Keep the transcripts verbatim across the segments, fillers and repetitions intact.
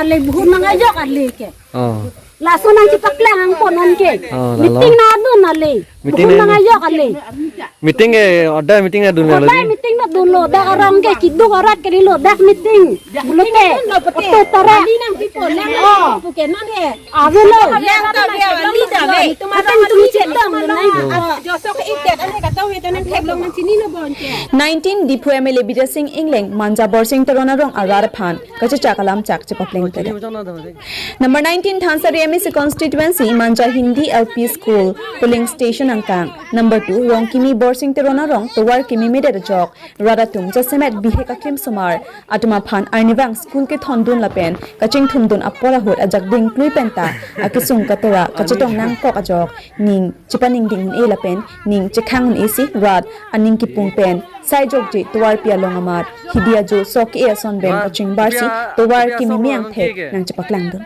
Le buhun nang ajok ale ke. Oh. Laso nangchepaklang angpo non ke. Oh, lalo. Meeting nangdun ale. Meeting buhun nang nang ajok ale. Meeting ke order meeting nangdun ale. Order meeting nangdunlo. Dak arong ke keduk arat kalilo. Dak meeting. Pulote. Oto tara. Oh. Avelo. Atang tung chetong nang. Nineteen Diphu M L A Bidya Sing Engleng Manja Borsing Teron arong arat aphan kachechak alamchak chepaplengpledet. Number nineteen Thansari M A C constituency Manja Hindi L P School polling station angkang number two Rongkimi Borsing Teron arong tovar kememedet ajok rat atum jasemet bihek aklim somar atum aphan arnivang school kethondun lapen kachingthumdun apor ahut ajak dingklui penta akesung katora kachetong nangkok ajok ning chepaningding un-e lapen ning chekhang un-e si rat aning kipung pen sai jokje tovarpi along amat hidi ajo sok ke ason pen kachingbarsi tovar kememe angthek nangchepaklangdun.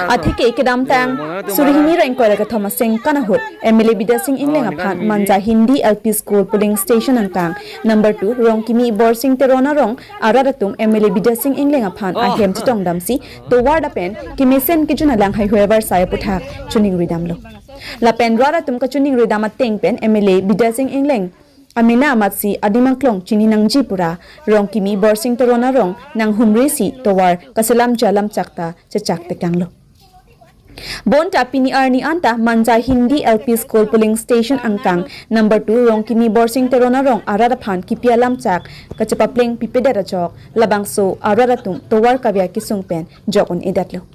Atheke kedamtang suri hini ra ingkoi ra kethom asengkan ahut M L A Bidya Sing Engleng aphan Manja Hindi L P School polling station angkang number two Rongkimi Borsing Teron arong arat atum M L A Bidya Sing Engleng aphan ahem chetongdamsi tovar lapen kemesen kejun alang haihui avarsai aputhak choningridamlo. Lapen rat atum kachoningridam ateng pen M L A Bidya Sing Engleng amena amatsi adim aklong chini nangji pura Rongkimi Borsing Teron arong nanghumrisi tovar kaselamji alamchak ta chechak tekanglo. Bonta pini arni anta Manja Hindi L P School polling station angkang number two Rongkimi Borsing Teron arong arat aphan kipi alamchak kachepaplengpipedet ajok labangso arat atum tovar kave akesung pen jok un-edetlo.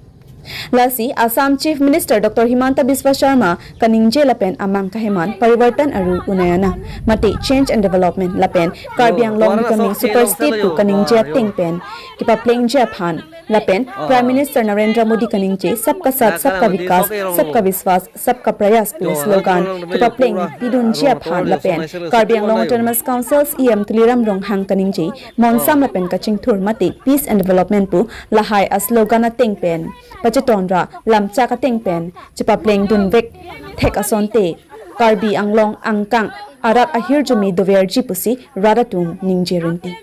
Lasi Assam Chief Minister Doctor Himanta Biswa Sarma kaningje lapen amang kaheman parivartan aru unayana mate change and development lapen Karbi Anglong becoming super state pu kaningje ateng pen kepaplengji aphan lapen Prime Minister Narendra Modi kaningje Sabka Saath, Sabka Vikas, Sabka Vishwas, Sabka Prayas pu slogan kepaplengpidunji aphan lapen Karbi Anglong Autonomous Council C E M Tuliram Ronghang kaningje monsam lapen kachingthur mate peace and development pu lahai aslogan ateng pen pachetonra lamchak ateng pen chepaplengdunvek thek asonte Karbi Anglong angkang arat ahirjume doverji pusi rat atum ningje rinti.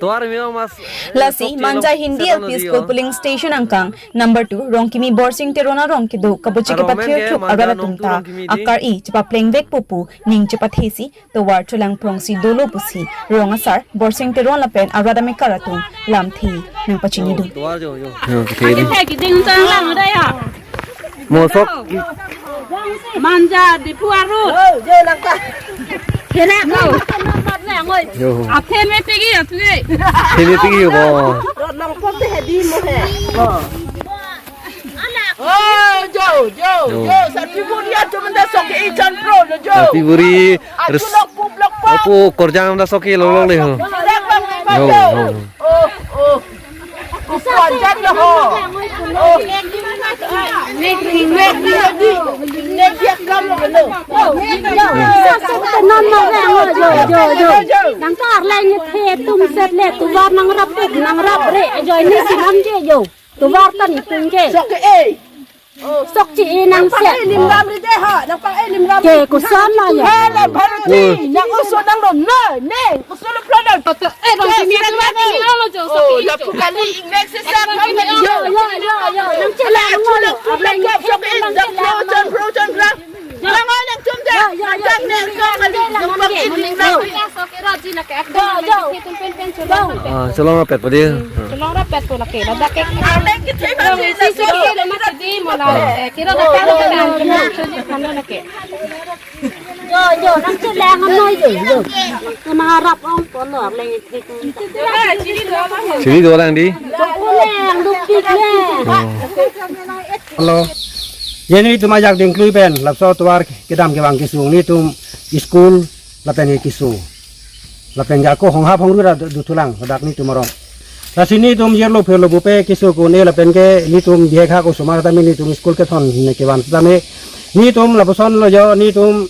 Lasi Manja Hindi L P School polling station angkang number two Rongkimi Borsing Teron arong kedo kabuchi kepathir thuk arat atum ta akar-i chepaplengvekpo pu ning chepathesi tovar chelangprongsi dolo pusi rong asar Borsing Teron lapen arat amekar atum lamthe nangpachinidun. Yo, okay. Mosok. Manja Diphu arut. Yo, yo, nangka. Kena ko. Yo. Athe me pegi athe. Athe me pegi bo. Rot long pon te hedi mo he. Oh, jo, jo, jo. Sarpi buri atum anda sok ke ijan pro lo jo. Sarpi buri. Atum lok pup lok pop. Opo korjang anda sok ke long long le ho. Yo, yo. Oh, oh. Kukuan jan lo ho. Oh. Nek nek nek nek nek nek kam lo lo. Yo, yo, yo. Nang kar lang ni the tum set le tovar nangrap nangrap re. Jo ini sinam je jo. Tovar ta ni tung ke. Sok ke eh. Sok chi e nang se. Nang pang eh limram ride ha, nang pang eh limram. Ke koson la ya. Hala Bharati, nang oso nang ron na, neng oso lo plana. To eh bang sini ada lagi ni alo jo sok. Oh, ya pukali next se sa. Yo yo yo yo. Nang chela nang lo. Abang sok eh dak pro jan pro jan bra. Nang nang tum ja. Nang nang kali nang pang eh limram. Sok eh raji na ke ak. Yo yo. Ah, chelong rapet po dia. Chelong rapet po lake, ladak ke. Yo, si so ke le mati di mola, eh, kira na kang ke dan, kang ke lake. Yo, yo, nang chelang ano yo, yo. Nang harap ong po lo, leng ithek. Sini dua lang di. Lang, duk pik le. Oh. Hello. Jeni tum ajak dingklui pen, lapuson tovar kedam kevang kesung netum school lapen ke keso. Lapen ke ako honghap hongru ra du-, duthulang, ladak netum arong. Lasi netum yerlo pherlo bupe keso ko-un-e lapen ke netum bihek hak osomar tame netum school kethon ne kevan tame. Netum lapuson lo jo netum,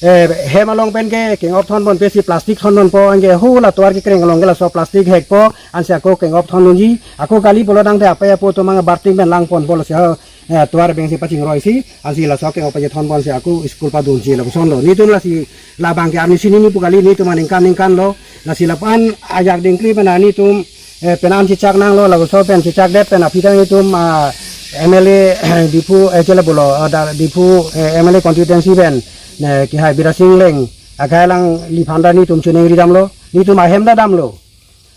eh, hem along pen ke keng-op thon ponpe si plastic thon ponpo anke hula tovar kekreng along ke laso plastic hekpo ansi ako keng-op thondunji. Ako kali pulo tangte apei apo atum ang barting pen lang ponpo lasi ha, eh, tovar abeng si pachingroi si. Ansi laso keng-op pachethon ponsi ako school padunsi lapuson lo. Netum lasi labang ke arni sini ni pu kali netum aningkan ningkan lo. Lasi lapu-an ajak dingklui pen netum eh, pen an chechak nanglo, lapuson pen chechakdet pen aphi ta netum, ah, M L A Diphu, eh, chela bolo, ah, da, Diphu, eh, M L A constituency pen, eh, kehai Bidya Sing Engleng akhei alangliphan ta netum choningri damlo, netum ahem ta damlo.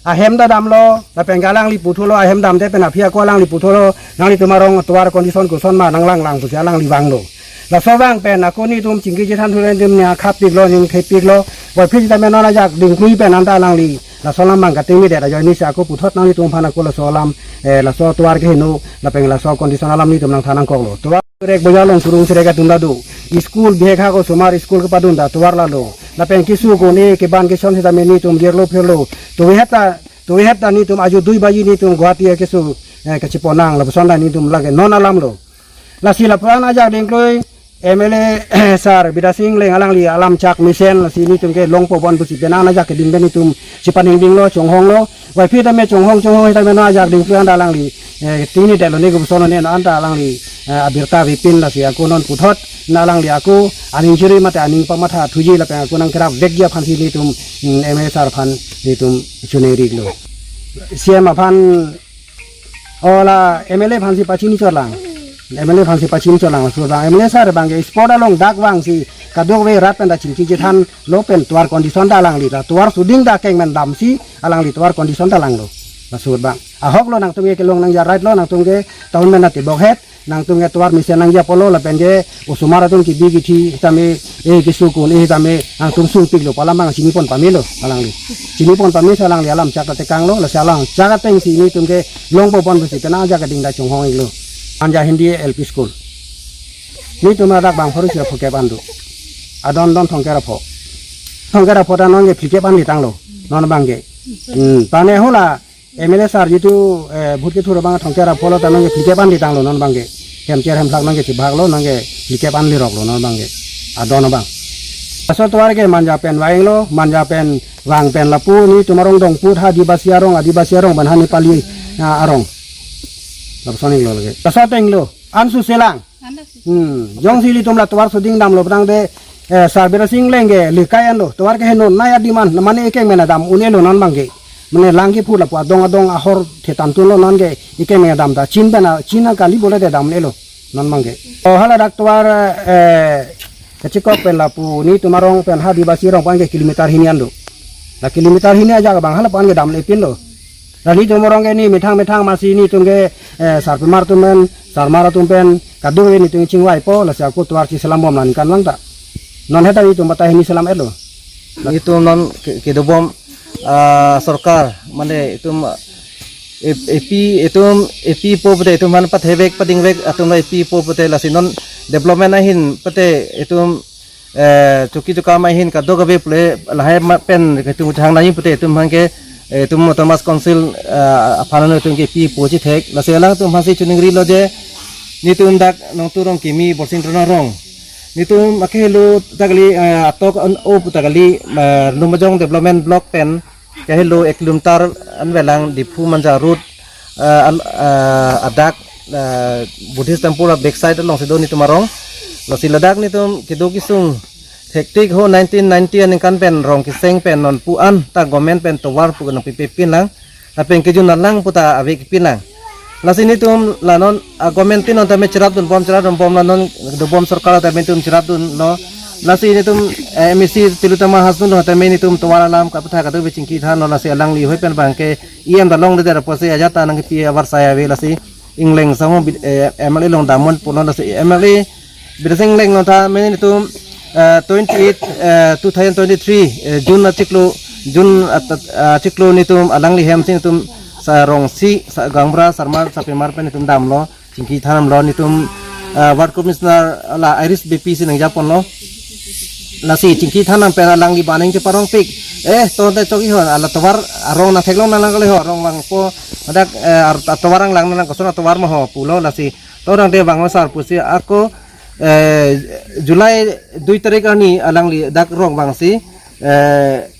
Ahem ta damlo, lapen ke alangli puthotlo, ahem damdet pen aphi ako alangli puthotlo, nanglitum arong tovar condition koson ma nanglang lang pusi alangli vanglo. Laso vang pen ako netum chingki chethan thulen netum ning khap piklo, ning thep piklo, puvoiphit sitame non ajak dingklui pen anta alangli laso alam abang katingnidet ajoine si ako puthot nanglitum aphan ako laso alam, eh, laso tovar keheno, lapen laso condition alam netum nangthan nangkoklo. Tovar rek boja along surung sirek atum ta do. School bihek hako osomar school kepadun ta tovar lalo. Lapen keso ko-un-e keban kechon sitame netum jirlo phirlo. Tovar heta, tovar heta netum ajo dui baji netum Guwahati keso, eh, kachepon nang lapuson ta netum lake non alamlo. Lasi lapuson ajak dingklui M L A sir Bidya Sing Engleng alangli alam chak mesen lasi netum ke longpo bon pusi pen an ajak keding pen netum chepaningdinglo, chonghonglo. Puvoiphit tame chonghong chonghong sitame non ajak dingklui anta alangli, eh, tingni detlo ne kopuson ne anta alangli, eh, abirta avepin lasi ako non puthot na alangli ako aning chiri mate aning pamatha thuji lapen ako nangkerap vekji aphansi netum, mm, M L A sir aphan netum choningrilo. C M aphan, o la M L A aphansi pachini chotlang. M L A aphansi pachini chotlang, laso abang M L A sir abang ke spot along dak vangsi kadokave rat pen ta chingki chethanlo pen tovar condition ta alangli ta tovar suding ta kengmen damsi alangli tovar condition ta langlo. Laso abang ahoklo, nangtum ke kelong nangji a-right lo, nangtum ke town pen ta tebokhet, nangtum ke tovar mesen nangji apotlo, lapen ke osomar atum kebi kethe tame, eh, keso ko-un-e tame nangtum sungpiklo pu alam abang chinipon pamelo alangli. Chinipon pame si alangli alam chak ta tekanglo, lasi alam chak atengsi netum ke longpo bon pusi pen ajak keding ta chonghong-iklo. Manja Hindi L P School. Netum adak bang pharo isi ra phokep an do. Adon don thomkep ra pho. Thomkep ra pho ta non ke phlikep an litanglo. Non abang ke. Hmm, tane hala M L A sir jitu, eh, vote kethur abang thomkep ra pholo ta non ke phlikep an litanglo non abang ke. Hem cher hem thlak non ke chibhaklo, non ke phlikep an liroklo non abang ke. Adon abang. Laso tovar ke Manja pen vanglo, Manja pen vang pen lapu netum arong dongput ha Adivasi arong, Adivasi arong pen ha Nepali, ah, arong. Lapuson-iklo lake. Laso atenglo, an suselang. Anda sih. Hmm, jongsi ilitum la tovar suding damlo putangte, eh, sir Bidya Sing Engleng ke likai anlo, tovar keheno nai adiman, mane ekeng mena dam un-elo non abang ke. Mane lang kephut lapu adong adong ahor thetan tunlo non ke ekeng mena dam ta chin pen a, chin kali bole te dam un-elo non abang ke. O hala dak tovar, eh, kachikok pen lapu netum arong pen ha Adivasi arong pen ke kilometer hini an do. La kilometer hini ajak abang hala pen ke dam-epinlo. La netum arong ke ne methang methang masi netum ke, eh, sarpimar atum pen, sarmar atum pen, kadokave netum chingvaipo, lasi ako tovar chiselam bom la ningkan vang ta. Non heta netum batai hini selam-etlo. Netum non ke-, kedobom, ah, sorkar, mane itum, ah, ep-, epi, itum, epi po pute itum aphan pathevek, padingvek, atum la epi po pute lasi non development ahin pute itum eh, choki chokam ahin kadokave pule lahai ma pen ketung chang nai pute itum aphan ke, eh, itum Autonomous Council, eh, aphan itum kepi pochi thek. Lasi alangtum aphansi choningrilo je netum dak Nongtu Rongkimi Borsing Teron arong. Netum akehelo ta kali, eh, atok an-o pu ta kali, eh, Lumbajong Development Block pen kahelo ek kilometer an velang Diphu Manja road, eh, al-, eh, adak, eh, Buddhist temple a backside alongsi do netum arong. Lasi ladak netum kedo kesung thektik ho nineteen ninety aningkan pen rong keseng pen non pu an ta government pen tovar pu nangpipepin lang. Lapen kejun alang pu ta avepin lang. Lasi netum la non, ah, government tin non tame cherapdunbom, cherapdunbom la non dobom sorkar tame netum cherapdunlo. Lasi netum, eh, M A C Tilottama Hasnu lo tame netum tovar alam kapathak kadokave chingki thanlo, lasi alangli hoi pen abang ke E M ta longledet apotsi ajat ta nangkepi avarsai ave, lasi Engleng sangho bid-, eh, M L A along damnon pulo, lasi M L A Bidya Sing Engleng along tame netum, eh, twenty eight, eh, two thousand twenty-three, eh, June achiklo, June at-, at-, achiklo netum alangli hemsi netum sarong isi, sa gaonbura, sarmar, sarpimar pen netum damlo, chingki thanlo netum, eh, ward commissioner la Irish Beypi si nangjaponlo. Lasi chingki than nang pen alangli baning cheparongpik. Eh, to te chok-i ho, ala tovar arong nangtheklong nanglang kali ho, arong vangpo. Dak, eh, ar-, tovar anglang nang koson tovar ma ho pulo, lasi to tangte vanglo sir pusi ako, eh, July dui tarik arni alangli dak rong vangsi, eh,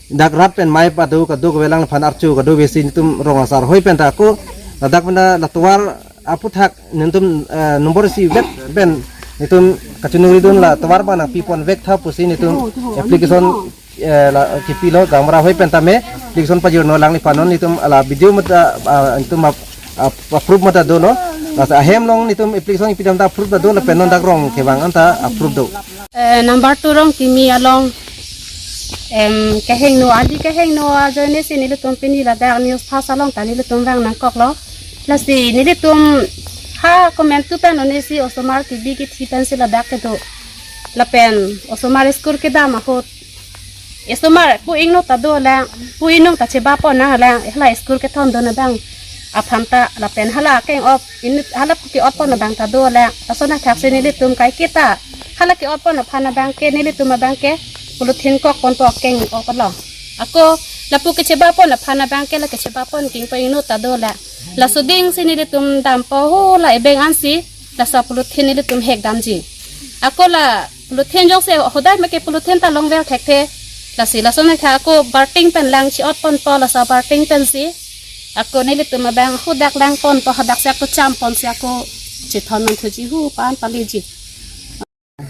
dak rat pen mei pado kadokave alangphan archo kadokavesi netum rong asar hoi pen ta ako, ladak pen ta la tovar aputhak netum, eh, nombor isi vet pen netum kachiningridun, la tovar abang nangpiponvek tha pusi netum application eh, la, kipilo gaonbura ahoi pen tame application pajirno alangliphan non nelitum hala video mate, ah, nelitum ap-, ap-, approve mate dono. Lasi ahem along nelitum application kipi dam ta approve ta do lapen non dak rong kevang anta approve do. Eh, number two Rongkimi along, em, kehingno, ali kehingno ajoine si nelitum pini ladak news fast along ta nelitum vang nangkoklo. Lasi nelitum ha komantu pen un'e si osomar kebi kethi pensi ladak kedo. Lapen osomar school kedam ahut osomar pu ingno ta dolang, pu inung ta chebapon nanglang, hala school kethondun abang aphan ta lapen hala keng-op, in, hala ke-otpon abang ta dolang. Lason athaksi nelitum kaiketa hala ke-otpon aphan abang ke nelitum abang ke polythene kokponpo keng-op along. Ako lapu kechebapon aphan abang ke la kechebapon kengpo ingno ta dolang. Laso dingsi nelitum dampo hala ebeng ansi, laso polythene nelitum hek damji. Ako la polythene jongsi hodai make polythene ta longver thekthe. Lasi lason atha ako barting pen lang chi-otponpo, laso barting pensi ako nelitum abang hadak langponpo, hadaksi ako champonsi ako chethon nangthuji hu pan paliji.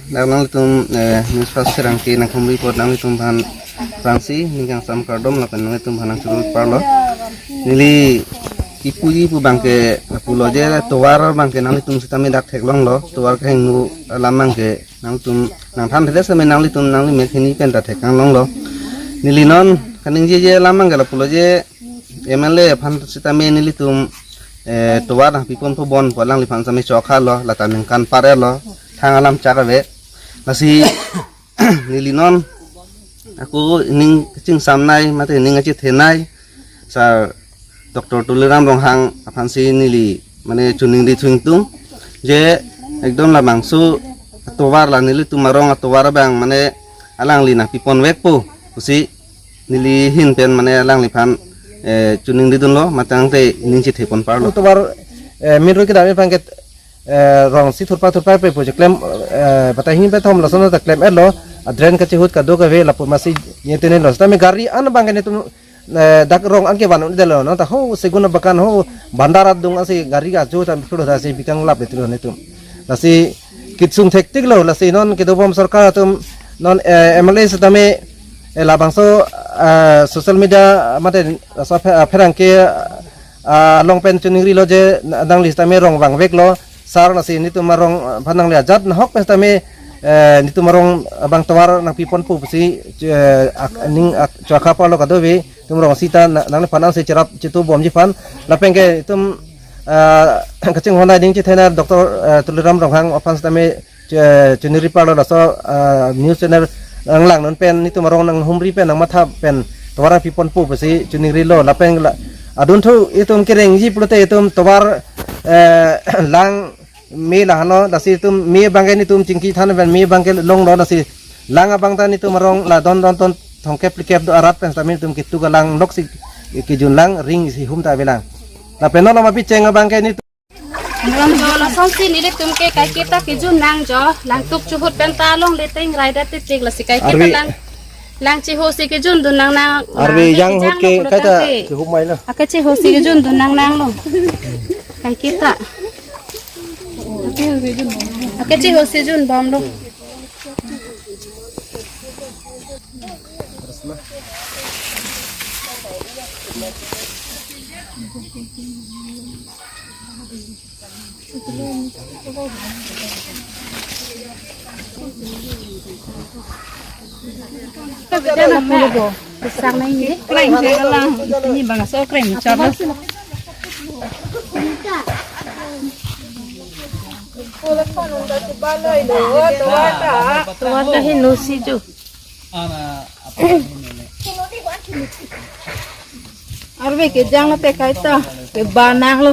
Dak nanglitum, eh, news fast Pherangke nangkhumri apot nanglitum aphan aphrangsi ning kangsam kardom lapen nanglitum aphan nangchurut parlo. Neli kipuji pu abang ke pulo je tovar abang ke nanglitum sitame dak theklonglo, tovar kehingno alam abang ke nangtum nangthan thele sitame nanglitum nangli mek hini pen ta theklonglo. Neli non kaningjeje alam abang ke lapulo je M L A aphan sitame nelitum, eh, tovar nangpiponpo bon pu alangliphan sitame chokhalo, lata ningkan parelo, thang alam chak ave. Lasi neli non ako ning kachingsamnei mate ning kachethenei sar Doctor Tuliram Ronghang aphansi neli mane choningri thu ingtung je ekdom labangso atovar la nelitum arong atovar abang mane alangli nangpiponvekpo pusi neli ahin pen mane alangliphan, eh, choningridunlo, mate tangte ning chethepon parlo. Atovar, eh, main road kedam abang ke, eh, rong si thurpa thurpa pe pu cheklem, eh, batai hini batai thom lason ta klem-etlo, a drain kachehut kadokave lapu masi nyetenelo. Sitame gari an abang ke nelitum, eh, dak rong an kevan un-edetlo, non ta ho Segun abakan ho bandar adung ansi gari kajo ta phlo ta si bikang lap etlo nelitum. Lasi kitsung thektiklo, lasi non kedobom sorkar atum non, eh, M L A sitame, eh, labangso, eh, social media mate laso Phe-, ah, Pherangke, ah, along pen choningrilo je na-, nangli sitame rong vangveklo sar, lasi nelitum arong, ah, aphan nangli ajat nahok pen sitame, eh, nelitum arong abang tovar nangpiponpo pusi, eh, ak-, ning ak-, chokha parlo kadokave. Nelitum rong sita na-, nangliphan ansi cherap chetubomji aphan lapen ke nelitum, ah, kachinghon aning chethena Doctor, ah, Tuliram Ronghang aphan sitame che-, choningri parlo laso, ah, news channel nanglangnun pen nelitum arong nanghumri pen nangmatha pen tovar nangpiponpo pusi choningrilo lapen la, adunthu nelitum kerengji pulote nelitum tovar, eh, lang me lahenlo, lasi nelitum me abang ke nelitum chingki than pen me abang ke longlo, lasi lang abang ta nelitum arong la don don ton thomkep phlikep do arat pen sitame nelitum ketuk alang loksi kejun lang ring isi hum ta avelang. Lapen non lama picheng abang ke nelitum. Ron jo lasonsi nelitum ke kaiketa kejun nangjo, langtuk chehut pen ta longle teng rai det tik tik, lasi kaiketa Arve. lang, lang chehosi kejundun nang nang. Arve nang yang kejang hut ke lo kaita pulo tangte. Kehum mai lo. Ake chehosi kejundun nang nanglo. Kaiketa. Ake chehosi junbomlo. Sang nai ni. Krai ni lang. Ni bang so krai ni char. Tovar ta hingno si jo. Arve kejang nate kaita keban nanglo.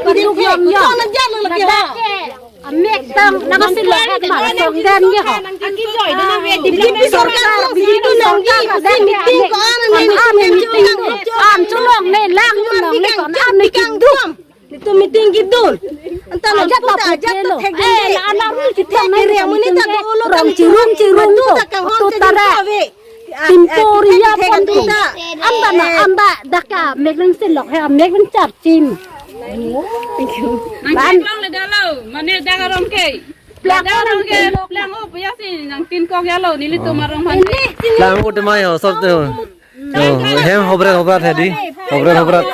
piduk yong yong. Ladak ke amek tang nangsi lo ma song den ye ho. Sorkar, B J P sorkar, B J P sorkar, ladak ke amek kon an meeting dun. An cholongle, lang yun longle kon an meeting dun. Nelitum meeting kedun. Anta ajat puta ajat ta thek lo. Eh, la ana rule kita thek na kiri amonit ta dolo rong chirum chirum tu ta kanghon tu tara. Timporiya pon tu. Anda na anda dak amek nangsi lok he, amek nang charchim. Nang cheklongle dalo, mane dak arong ke. Dak arong ke, plang o puya si nang tin kok ya lo, nelitum arong man. Plang o tema yo, sob tu. Yo, hem hobret hobrat hedi. Hobret hobrat.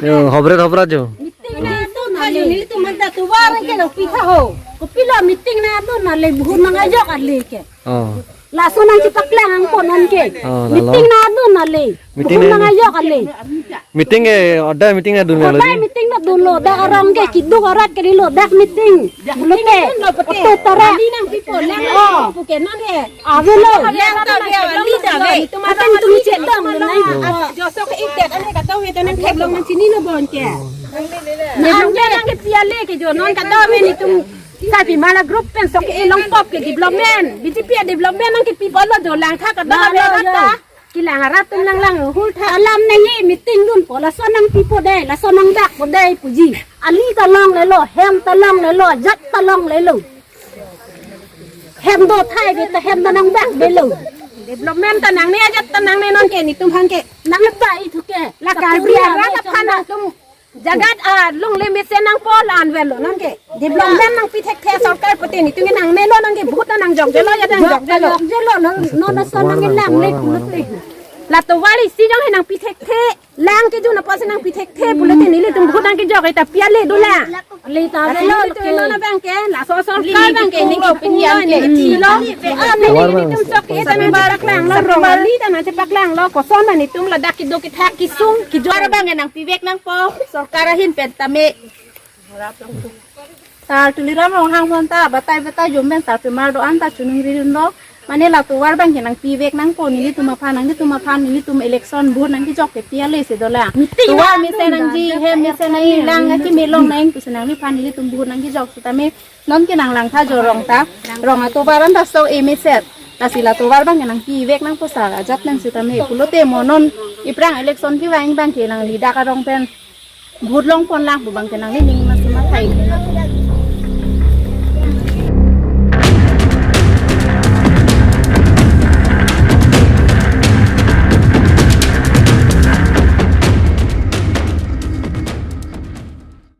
Yo, hobret hobrat jo. Meeting na dun ale, nelitum manta tovar ke lo pitha ho. Kopilo meeting na dun ale, buhut nang ajok ale ke. Oh. Laso nangchipaklang angkon an ke. Oh, lalo. Meeting na dun ale. Meeting buhut na nang ajok ale. Meeting ke, ada meeting na dun Ada lagi. Meeting na dun lo, dak arong ke keduk arat ke lo, dak meeting. Lote, oto tara. Nang people, lang oh. Puke non he. Ave lo. Lang ta ave, ali ta ave. Atang tum chetong lo nai. Josok itet ane kata ave ta nang theklong nang chinilo bon ke. Nang ke nang ke piale ke jo non kata ave nelitum. Sabi mala group pen sok e long pop ke development. B J P development nang ke people lo jo lang tha kata ave ta. Kelang arat atum lang lang hul tha. Alam nangji meeting dunpo, laso nangpipo dei, laso nangdakpo dei puji. Ali ta longle lo, hem ta longle lo, ajat ta longle lo. Hem do thai be ta hem ta nangdak be lo. Development ta nangne, ajat ta nangne non ke nelitum aphan ke. Nang ta ithu ke. La Karbi arat aphan nangtum jagat alongle mesen nangpo la anvet lo nang ke. Development nangpi thekthe sorkar pute nelitum ke nangne lo nang ke vote nangjok jelo ya nangjok jelo. Jelo non non sa nang lang le pulote. La tovar isi jong he nangpi thekthe. Lang ke jun apot si nangpi thekthe pulote nelitum vote nangkejok eta piale dolang. Le ta le lo ke non abang ke laso sorkar abang ke nelitum pian ke chilo. Ane nelitum sok ke ta member paklang lo rong ali ta nangchepaklang lo koson nelitum ladak kedo kethak kesung kejor abang ke nangpivek nangpo. Sorkar ahin pen tame. Sar Tuliram Ronghang aphan ta batai batai jom pen sar pemar do-an ta chunung ri dun lo. Mane la tovar abang ke nangpivek nangpo nelitum aphan, nanglitum aphan, nelitum election vote nangkejok ke piale si dolang. Meeting tovar nang mesen dun nangji, dan hem mesen nangji, lang nangji melong nang pusi nangliphan nelitum vote nangkejok sitame non ke nanglang tha jo rong ta. Rong atovar an ta sok e meset. Lasi la tovar abang ke nangpivek nangpo sar ajat nang sitame. Pulote mo non iphrang election kevang abang ke nangli dak arong pen vote longpon lang pu abang ke nangli ning masi mathai.